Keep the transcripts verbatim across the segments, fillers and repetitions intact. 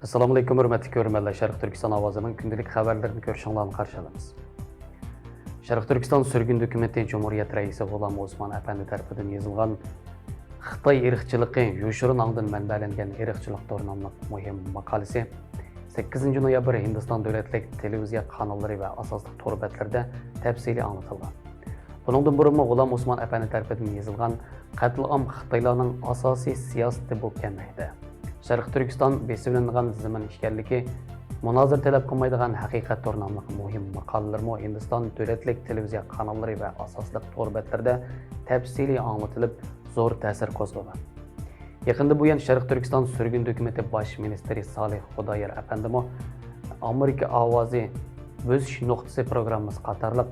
ئەسسالامۇئەلەيكۇم، ھۆرمەتلىك كۆرۈرمەنلەر. شەرقىي تۈركىستان ئاۋازىنىڭ كۈندىلىك خەۋەرلىرىنى كۆرۈشۈڭلارنى قارشى ئالىمىز. شەرقىي تۈركىستان سۈرگۈن ھۆكۈمىتى جۇمھۇرىيەت رەئىسى غۇلام ئوسمان ئەپەندى تەرىپىدىن يېزىلغان خىتاي ئىرقچىلىقى يوشۇرۇن ئاڭدىن مەنبەلەنگەن ئىرقچىلىقتۇر ناملىق مۇھىم ماقالىسى سەككىزىنچى نويابىر ھىندىستان دۆلەتلىك تېلېۋىزىيە قاناللىرى ۋە ئاساسلىق تور بەتلىرىدە تەپسىلىي ئاڭلىتىلغان. بۇنىڭدىن بۇرۇنمۇ غۇلام ئوسمان ئەپەندى تەرىپىدىن يېزىلغان قەتلىئام خىتايلارنىڭ ئاساسىي سىياسىتى بولۇپ كەلمەكتە. شەرقىي تۈركىستان بېسىۋېلىنغان زېمىن ئىكەنلىكى، مۇنازىرە تەلەپ قىلمايدىغان ھەقىقەتتۇر ناملىق مۇھىم ماقالىلىرىمۇ ھىندىستان دۆلەتلىك تېلېۋىزىيە قاناللىرى ۋە ئاساسلىق تور بەتلىرىدە تەپسىلىي ئاڭلىتىلىپ، زور تەسىر قوزغىغان. يېقىندىن بۇيان شەرقىي تۈركىستان سۈرگۈن ھۆكۈمىتى باش مىنىستىرى سالىھ خۇدايار ئەپەندىمۇ ئامېرىكا ئاۋازى بۆسۈش نۇقتىسى پروگراممىسى قاتارلىق،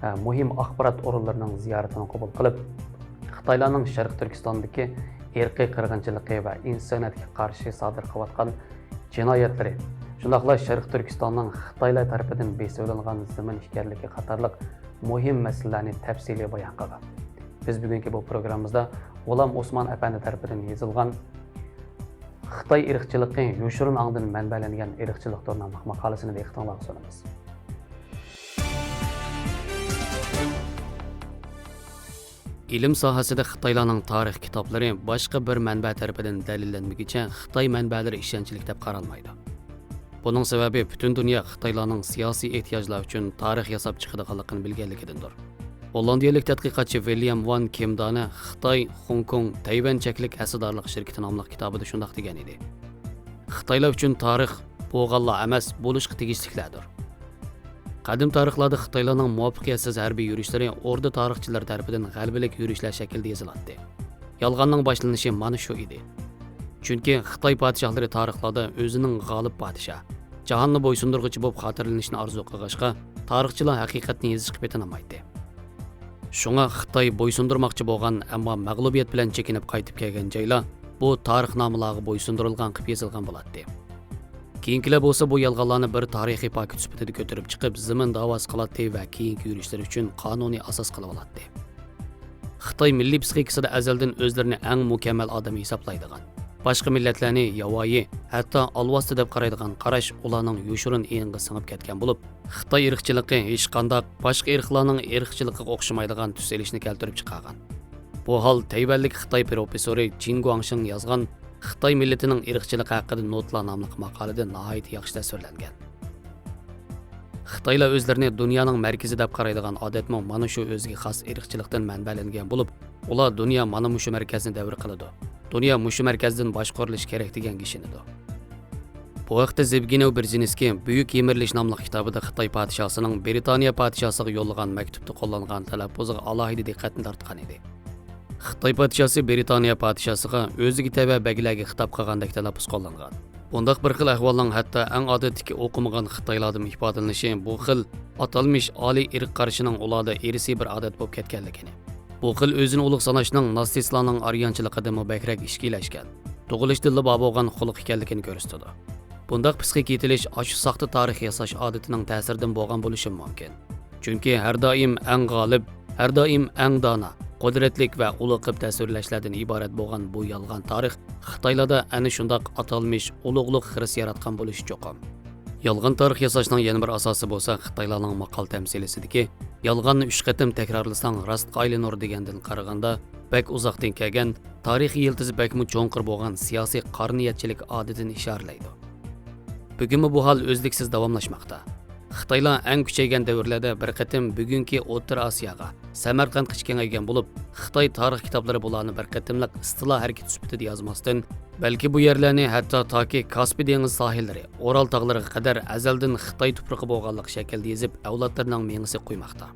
ئە، مۇھىم ئاخبارات ئورۇنلىرىنىڭ زىيارىتىنى قوبۇل قىلىپ، خىتايلارنىڭ شەرقىي تۈركىستاندىكى ئىرقىي قىرغىنچىلىقى ۋە ئىنسانىيەتكە قارشى سادىر قىلىۋاتقان جىنايەتلىرى، شۇنداقلا شەرقىي تۈركىستاننىڭ خىتايلار تەرىپىدىن بېسىۋېلىنغان زېمىن ئىكەنلىكى قاتارلىق مۇھىم مەسىلىلەرنى تەپسىلىي بايان قىلغان. بىز بۈگۈنكى بۇ پروگراممىمىزدا غۇلام ئوسمان ئەپەندى تەرىپىدىن يېزىلغان خىتاي ئىرقچىلىقى يوشۇرۇن ئاڭدىن مەنبەلەنگەن ئىرقچىلىقتۇر ناملىق ماقالىسىنى دىققىتىڭلارغا سۇنىمىز. ئىلىم ساھەسىدە خىتايلارنىڭ تارىخ كىتابلىرى باشقا بىر مەنبە تەرىپىدىن دەلىللەنمىگۈچە خىتاي مەنبەلىرى ئىشەنچلىك دەپ قارالمايدۇ. بۇنىڭ سەۋەبى پۈتۈن دۇنيا خىتايلارنىڭ سىياسىي ئېھتىياجلار ئۈچۈن تارىخ ياساپ چىقىدىغانلىقىنى بىلگەنلىكىدىندۇر. ھوللاندىيەلىك تەتقىقاتچى ۋىليام ۋان كىمدانى خىتاي، خوڭكوڭ، تەيۋەن چەكلىك ھەسسىدارلىق شىركىتى ناملىق كىتابىدا شۇنداق دېگەن ئىدى: خىتايلار ئۈچۈن تارىخ بولغانلار ئەمەس، بولۇشقا تېگىشلىكلەردۇر. قەدىم تارىخلاردا خىتايلارنىڭ مۇۋەپپەقىيەتسىز ھەربىي يۈرۈشلىرى ئوردا تارىخچىلىرى تەرىپىدىن غەلىبىلىك يۈرۈشلەر شەكلىدە يېزىلاتتى. يالغاننىڭ باشلىنىشى مانا شۇ ئىدى. چۈنكى خىتاي پادىشاھلىرى تارىخلاردا ئۆزىنىڭ غالىب پادىشاھ، جاھاننى بويسۇندۇرغۇچى بولۇپ خاتىرىلىنىشىنى ئارزۇ قىلغاچقا، تارىخچىلار ھەقىقەتنى يېزىشقا پېتىنالمايتتى. شۇڭا خىتاي بويسۇندۇرماقچى بولغان، ئەمما مەغلۇبىيەت بىلەن چېكىنىپ قايتىپ كەلگەن جايلار بۇ تارىخنامىلارغا بويسۇندۇرۇلغان قىلىپ يېزىلغان بولاتتى. كېيىنكىلەر بولسا بۇ يالغانلارنى بىر تارىخىي پاكىت سۈپىتىدە كۆتۈرۈپ چىقىپ، زېمىن داۋاسى قىلاتتى ۋە كېيىنكى يۈرۈشلىرى ئۈچۈن قانۇنىي ئاساس قىلىۋالاتتى. خىتاي مىللىي پسىخىكىسىدا ئەزەلدىن ئۆزلىرىنى ئەڭ مۇكەممەل ئادەم ھېسابلايدىغان، باشقا مىللەتلەرنى ياۋايى، ھەتتا ئالۋاستى دەپ قارايدىغان قاراش ئۇلارنىڭ يوشۇرۇن ئېڭىغا سىڭىپ كەتكەن بولۇپ، خىتاي ئىرقچىلىقى ھېچقانداق باشقا ئىرقلارنىڭ ئىرقچىلىقىغا ئوخشىمايدىغان تۈس ئېلىشنى كەلتۈرۈپ چىقارغان. بۇ ھال تەيۋەنلىك خىتاي پروفېسسورى جىن گۇاڭشىڭ يازغان خىتاي مىللىتىنىڭ ئىرقچىلىقى ھەققىدە نوتىلار ناملىق ماقالىدە ناھايىتى ياخشى تەسۋىرلەنگەن. خىتايلار ئۆزلىرىنى دۇنيانىڭ مەركىزى دەپ قارايدىغان ئادەتمۇ مانا شۇ ئۆزىگە خاس ئىرقچىلىقتىن مەنبەلەنگەن بولۇپ، ئۇلار دۇنيا مانا مۇشۇ مەركەزنى دەۋر قىلىدۇ، دۇنيا مۇشۇ مەركەزدىن باشقۇرۇلۇشى كېرەك دېگەنگە ئىشىنىدۇ. بۇ ھەقتە زېۋگىنېۋ بىرژىنسكىي بۈيۈك يىمىرىلىش ناملىق كىتابىدا خىتاي پادىشاھسىنىڭ برىتانىيە پادىشاھسىغا يوللىغان مەكتۇپتا قوللانغان تەلەپپۇزىغا ئالاھىدە دىققەتنى تارتقان ئىدى. خىتاي پادىشاھسى برىتانىيە پادىشاھسىغا ئۆزىگە تەۋە بەگلەرگە خىتاب قىلغاندەك تەلەپپۇز قوللانغان. بۇنداق بىر خىل ئەھۋالنىڭ ھەتتا ئەڭ ئادەتتىكى ئوقۇمىغان خىتايلاردىمۇ ئىپادىلىنىشى بۇ خىل ئاتالمىش ئالىي ئىرق قارىشىنىڭ ئۇلاردا ئىرسىي بىر ئادەت بولۇپ كەتكەنلىكىنى، بۇ خىل ئۆزىنى ئۇلۇغ ساناشنىڭ ناتسىستلارنىڭ ئارىيانچىلىقىدىنمۇ بەكرەك ئىچكىلەشكەن، تۇغۇلۇشتىنلا بار بولغان قۇلۇق ئىكەنلىكىنى كۆرسىتىدۇ. بۇنداق پىسخىك يېتىلىش ئاشۇ ساختا تارىخ ياساش ئادىتىنىڭ تەسىرىدىن بولغان بولۇشىمۇ مۇمكىن. چۈنكى ھەر دائىم ئەڭ غالىب، ھەر دائىم ئەڭ دانا، قۇدرەتلىك ۋە ئۇلۇغ قىلىپ تەسۋىرلەشلەردىن ئىبارەت بولغان بۇ يالغان تارىخ خىتايلاردا ئەنە شۇنداق ئاتالمىش ئۇلۇغلۇق خىرىسى ياراتقان بولۇشى چوقۇم. يالغان تارىخ ياساشنىڭ يەنە بىر ئاساسى بولسا خىتايلارنىڭ ماقال تەمسىلىسىدىكى «يالغاننى ئۈچ قېتىم تەكرارلىساڭ راستقا ئايلىنۇر» دېگەندىن قارىغاندا، بەك ئۇزاقتىن كەلگەن، تارىخىي يىلتىزى بەكمۇ چوڭقۇر بولغان سىياسىي قارا نىيەتچىلىك ئادىتىنى ئىشارىلەيدۇ. بۈگۈنمۇ بۇ ھال ئۈزلۈكسىز داۋاملاشماقتا. خىتايلار ئەڭ كۈچەيگەن دەۋرلەردە بىر قېتىم بۈگۈنكى ئوتتۇرا ئاسىياغا، سەمەرقەنتقىچە كېڭەيگەن بولۇپ، خىتاي تارىخ كىتابلىرى بۇلارنى بىر قېتىملىق ئىستىلا ھەرىكىتى سۈپىتىدە يازماستىن، بەلكى بۇ يەرلەرنى ھەتتا تاكى كاسپىي دېڭىز ساھىللىرى، ئورال تاغلىرىغا قەدەر ئەزەلدىن خىتاي تۇپرىقى بولغانلىقى شەكلىدە يېزىپ، ئەۋلادلىرىنىڭ مېڭىسىگە قويماقتا.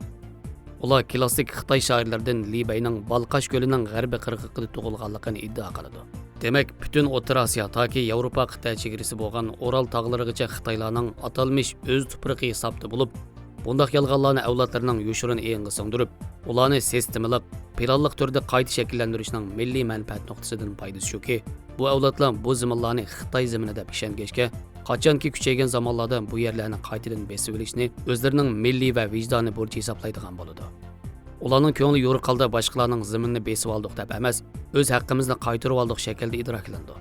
ئۇلار كلاسسىك خىتاي شائىرلىرىدىن لى بەينىڭ بالقاش كۆلىنىڭ غەربىي قىرغىقىدا تۇغۇلغانلىقىنى ئىددىئا قىلىدۇ. دېمەك، پۈتۈن ئوتتۇرا ئاسىيا تاكى ياۋروپا قىتئە چېگرىسى بولغان ئورال تاغلىرىغىچە خىتايلارنىڭ ئاتالمىش ئۆز تۇپرىقى ھېسابتا بولۇپ، بۇنداق يالغانلارنى ئەۋلادلىرىنىڭ يوشۇرۇن ئېڭىغا سىڭدۈرۈپ، ئۇلارنى سىستېمىلىق، پىلانلىق تۈردە قايتا شەكىللەندۈرۈشنىڭ مىللىي مەنپەئەت نۇقتىسىدىن پايدىسى شۇكى، بۇ ئەۋلادلار بۇ زېمىنلارنى خىتاي زېمىنى دەپ ئىشەنگەچكە، قاچانكى كۈچەيگەن زامانلاردا بۇ يەرلەرنى قايتىدىن بېسىۋېلىشنى ئۆزلىرىنىڭ مىللىي ۋە ۋىجدانىي بۇرچى ھېسابلايدىغان بولىدۇ. ئۇلارنىڭ كۆڭلى يورۇق ھالدا باشقىلارنىڭ زېمىنىنى بېسىۋالدۇق دەپ ئەمەس، ئۆز ھەققىمىزنى قايتۇرۇۋالدۇق شەكلىدە ئىدراكلىنىدۇ.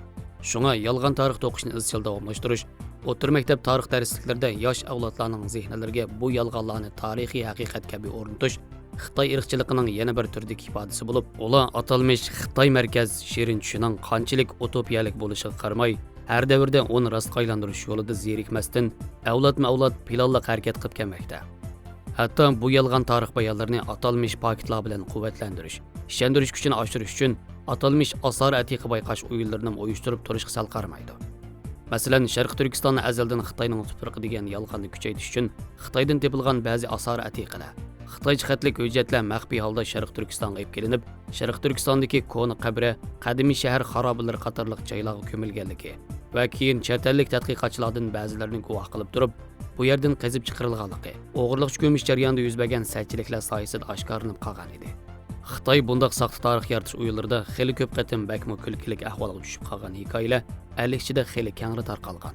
شۇڭا يالغان تارىخ توقۇشنى ئىزچىل داۋاملاشتۇرۇش، ئوتتۇرا مەكتەپ تارىخ دەرسلىكلىرىدە ياش ئەۋلادلارنىڭ زېھىنلىرىگە بۇ يالغانلارنى تارىخىي ھەقىقەت كەبى ئورنىتىش خىتاي ئىرقچىلىقىنىڭ يەنە بىر تۈردىكى ئىپادىسى بولۇپ، ئۇلار ئاتالمىش خىتاي مەركەز شېرىن چۈشىنىڭ قانچىلىك ئۇتوپىيەلىك بولۇشىغا قارىماي، ھەر دەۋردە ئۇنى راستقا ئايلاندۇرۇش يولىدا زېرىكمەستىن، ئەۋلادمۇ-ئەۋلاد پىلانلىق ھەرىكەت قىلىپ كەلمەكتە. ھەتتا بۇ يالغان تارىخ بايانلىرىنى ئاتالمىش پاكىتلار بىلەن قۇۋۋەتلەندۈرۈش، ئىشەندۈرۈش كۈچىنى ئاشۇرۇش ئۈچۈن ئاتالمىش ئاسارە ئەتىقە بايقاش ئويۇنلىرىنىمۇ ئۇيۇشتۇرۇپ تۇرۇشقا سەل قارىمايدۇ. مەسىلەن، شەرقىي تۈركىستاننى ئەزەلدىن خىتاينىڭ تۇپرىقى دېگەن يالغاننى كۈچەيتىش ئۈچۈن خىتايدىن تېپىلغان بەزى ئاسارە ئەتىقىلەر، خىتايچە خەتلىك ھۆججەتلەر مەخپىي ھالدا شەرقىي تۈركىستانغا ئېلىپ كېلىنىپ، شەرقىي تۈركىستاندىكى كونا قەبرە، قەدىمىي شەھەر خارابىلىرى قاتارلىق جايلارغا كۆمۈلگەنلىكى ۋە كېيىن چەت ئەللىك تەتقىقاتچىلاردىن بەزىلىرىنى گۇۋاھ قىلىپ تۇرۇپ، بۇ يەردىن قېزىپ چىقىرىلغانلىقى، ئوغرىلىقچە كۆمۈش جەريانىدا يۈز بەرگەن سەتچىلىكلەر سايىسىدە ئاشكارىلىنىپ قالغان ئىدى. خىتاي بۇنداق ساختا تارىخ يارىتىش ئويۇنلىرىدا خېلى كۆپ قېتىم بەكمۇ كۈلكىلىك ئەھۋالغا چۈشۈپ قالغان ھېكايىلەر ئەل ئىچىدە خېلى كەڭرى تارقالغان.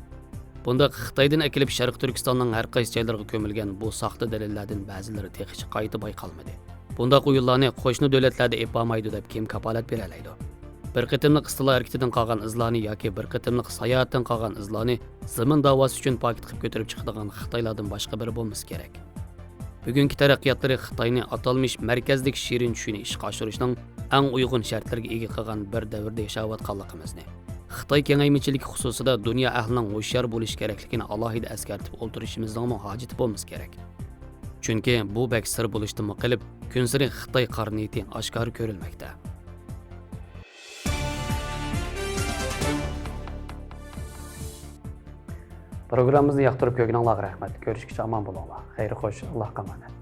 بۇنداق خىتايدىن ئەكېلىپ شەرقىي تۈركىستاننىڭ ھەر قايسى جايلىرىغا كۆمۈلگەن بۇ ساختا دەلىللەردىن بەزىلىرى تېخىچە قايتا بايقالمىدى. بۇنداق ئويۇنلارنى قوشنا دۆلەتلەردە ئېلىپ بارمايدۇ دەپ كىم كاپالەت بېرەلەيدۇ؟ بىر قېتىملىق ئىستىلا ھەرىكىتىدىن قالغان ئىزلارنى ياكى بىر قېتىملىق ساياھەتتىن قالغان ئىزلارنى زېمىن داۋاسى ئۈچۈن پاكىت قىلىپ كۆتۈرۈپ چىقىدىغان خىتايلاردىن باشقا بىرى بولمىسا كېرەك. بۈگۈنكى تەرەققىياتلىرى خىتاينى ئاتالمىش مەركەزدىكى شېرىن چۈشىنى ئىشقا ئاشۇرۇشنىڭ ئەڭ ئۇيغۇن شەرتلەرگە ئىگە قىلغان بىر دەۋردە ياشاۋاتقانلىقىمىزنى، خىتاي كېڭەيمىچىلىكى خۇسۇسىدا دۇنيا ئەھلىنىڭ ھوشيار بولۇشى كېرەكلىكىنى ئالاھىدە ئەسكەرتىپ ئولتۇرۇشىمىزنىڭمۇ ھاجىتى بولمىسا كېرەك. چۈنكى بۇ بەك سىر بولۇشتىنمۇ قېلىپ، كۈنسېرى خىتاي قارا نىيىتى ئاشكارا كۆرۈلمەكتە. پروگراممىمىزنى ياقتۇرۇپ كۆرگىنىڭلارغا رەھمەت. كۆرۈشكىچە ئامان بولۇڭلار. خەير خوش، ئاللاھقا ئامانەت.